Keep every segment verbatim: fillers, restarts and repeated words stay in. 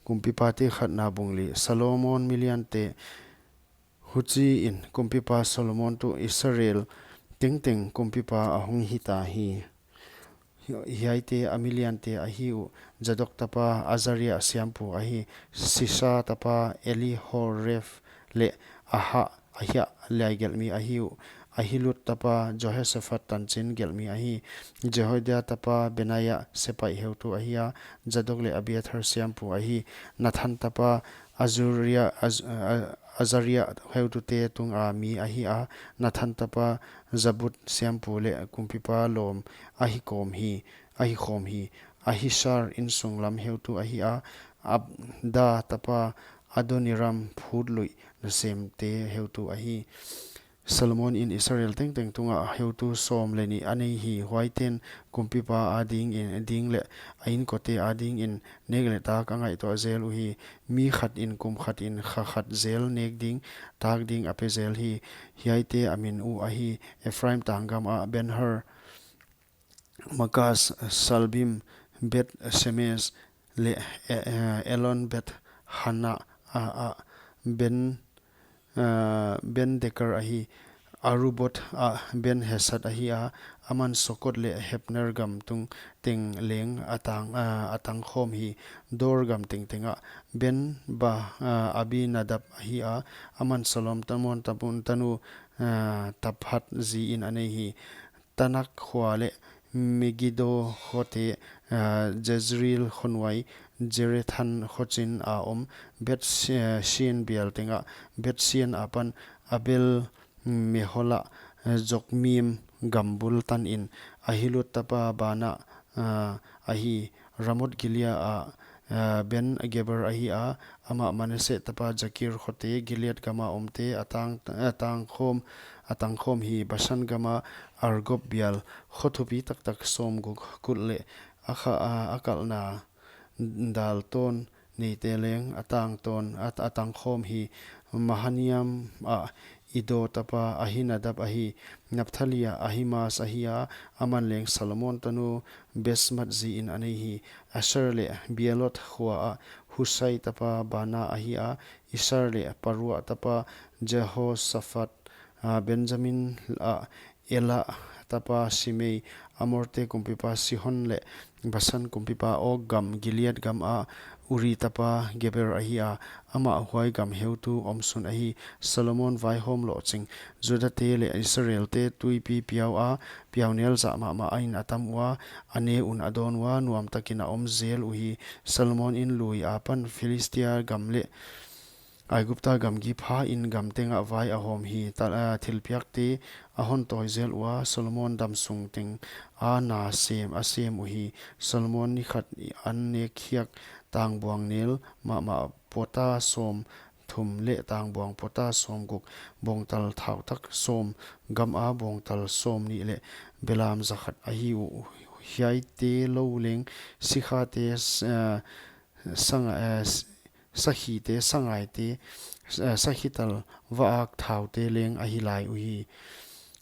Kumpipate khatna bung li. Solomon mi liante. Huchiin kumpipa Solomon tuh Israel tengteng kumpipa a hong hita hi. Hiaite a mi liante ahi uh: Zadok tapa Azaria siampu ahi, Sisa tapa Elihoreph leh Aha, Ahia laigelhmi ahi uh. Ahilud tapa Jehoshaphat tanchin gelhmi ahi. Jehoiada tapa Benaia sepaih heutu ahi a, Zadok leh Abiathar siampu ahi. Nathan tapa Azuria, Az-, A-, Azaria heutute tunga mi ahi a, Nathan tapa Zabud siampu leh kumpipa lawm ahi khawm hi, ahi khawm hi. Ahishar insung lam heutu ahi a, Abda tapa Adoniram phutluih nasemte heutu ahi. Solomon in Israel tengteng tunga heutu sawm leh nih a nei hi. Huaiten kumpipa adingin, ding leh a inkote adingin nek leh tak a ngaihtuah zel uhi. Mi khatin kum khatin kha khat zel nek ding, tak ding a pe zel hi. Hiaite a min uh ahi: Ephraim tanggam ah Benhur, Makas, Salbim, Beth Semes leh, eh, eh, Elon Beth Hana, ah, ah, Ben, ah, Ben Deker ahi. Arubot ah Ben Hesed ahi a, aman Sokot leh Hepner gam tung teng leng a tang, ah, a tang khawm hi. Dor gam tengteng ah Ben ba, ah, Abinadab ahi a, aman Solomon tanu, ah, Taphat ziin a nei hi. Tanak khua leh Megiddo khuate, ah, Jezreel khuanuai, Zarethan khuachin a om, Beth Shean bial tengah, Beth Shean apan Abel Mehola, ah, Jokmeam gambul tanin. Ahilud tapa Bana, ah, ahi. Ramoth Gilead ah, ah, Ben Geber ahi a, amah Manasseh tapa Jakir khuate, Gilead gama omte a tang, a tang khawm, a tang khawm hi. Bashan gama Argob bial, khua thupi taktak sawmguk kulh leh a kha, a, a kalhna dal tawn neite leng a tang tawn, a, a tang khawm hi. Mahanaim ah Iddo tapa Ahinadab ahi. Naphtali ah Ahimaaz ahi a, aman leng Solomon tanu Basemath ziin a nei hi. Asher leh Bealoth khua ah Husai tapa Bana ahi a, Issar leh Paruah tapa Jehoshaphat, ah, Benjamin ah Ela tapa Simei, Amorte kumpipa Sihon leh Bashan kumpipa Og gam, Gilead gam ah Uri tapa Geber ahi a, amah huai gam heutu omsun ahi. Solomon vaihawm lohching Judate leh Israelte Tuipi Piau ah piaunel zah mahmah a in a tam ua, a ne un a dawn ua, nuamtakin a om zel uhi. Solomon in lui apan Philistia gam leh Aigupta gamgi phain gam tengah vai a hawm hi. Tal, ah, thilpiakte a hon tawi zel ua, Solomon damsung teng a na sem a sem uhi. Solomon ni khat an nek khiak tangbuang nel mahmah pota sawmthum leh tangbuang pota sawmguk, bawngtal thautak sawm, gam a bawngtal sawmnih leh belam zakhat ahi uh. Hiaite lou leng sikhate, s-, ah, sanga-, eh, s-, sakhite, sangaite, eh, sakhital va-ak thaute leng ahi lai uhi.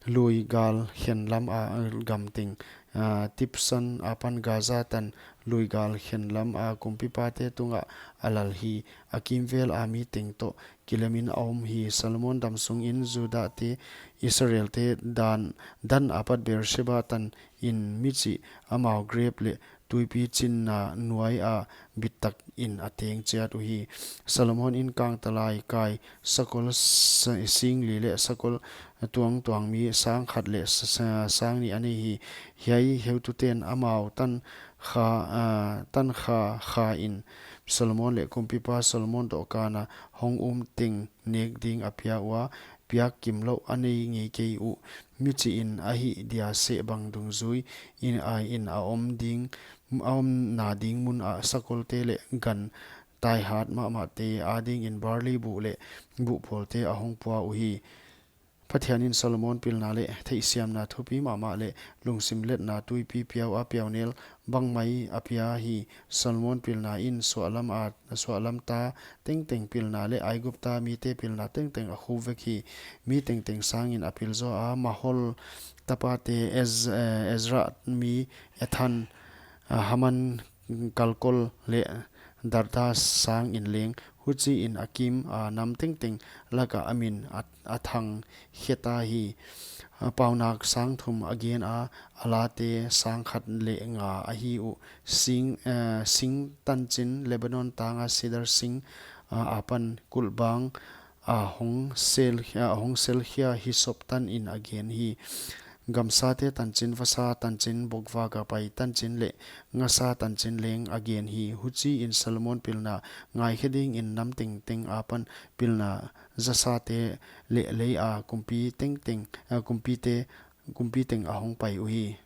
Lui gal khen lam a gam teng, ah, Tipsan apan Gaza tan lui gal khen lam a kumpipate tungah a lal hi. A kimvel a mi teng toh kilemin a om hi. Solomon damsung in Judate, Israelte, Dan, Dan apat Beersheba tan in michih amau grep leh tuipi chinna nuai a bittak in a teng chiat uhi. Solomon in kangtalai kai sakol sa-, singli leh sakol tuangtuang mi sangkhat leh sa-, sa-, sangnih a nei hi. Hiai heututen amau tankha, ah, tankha khain Solomon leh kumpipa Solomon dohkana hong um teng nek ding a pia ua, piak kimlouh a nei ngei kei uh. Michihin a hih dia seh bang dungzui in a, in a om ding, a omna ding mun ah sakolte leh gan taihat mahmahte adingin barley buh leh buhpawlte a hong pua uhi. Pathian in Solomon pilna leh theihsiamna thupi mahmah leh lungsim letna Tuipi Piau a piaunel bangmai a pia hi. Solomon pilna in suahlam a, suahlam ta tengteng pilna leh Aigupta mite pilna tengteng a khu vek hi. Mi tengteng sangin a pil zaw a, Mahol tapate Ez-, eh, Ezra mi Ethan, ah, Heman, Kalkol leh Darda sangin leng, huchiin a kim a nam tengteng lakah a min a, a thang kheta hi. A paunak sang thum a gen a, a late sang khat leh nga ahi uh. Sing, eh, sing tanchin Lebanon tanga cedar sing, ah, apan kulhbang, ah, hong sel, ah, hong selkhia hisop tanin a gen hi. Gamsate tanchin, vasa tanchin, bokvak a pai tanchin leh ngasa tanchin leng a gen hi. Huchiin Solomon pilna ngaikhe dingin nam tengteng apan pilna zasate leh lei a kumpi tengteng, ah, kumpite, kumpi teng a hong pai uhi.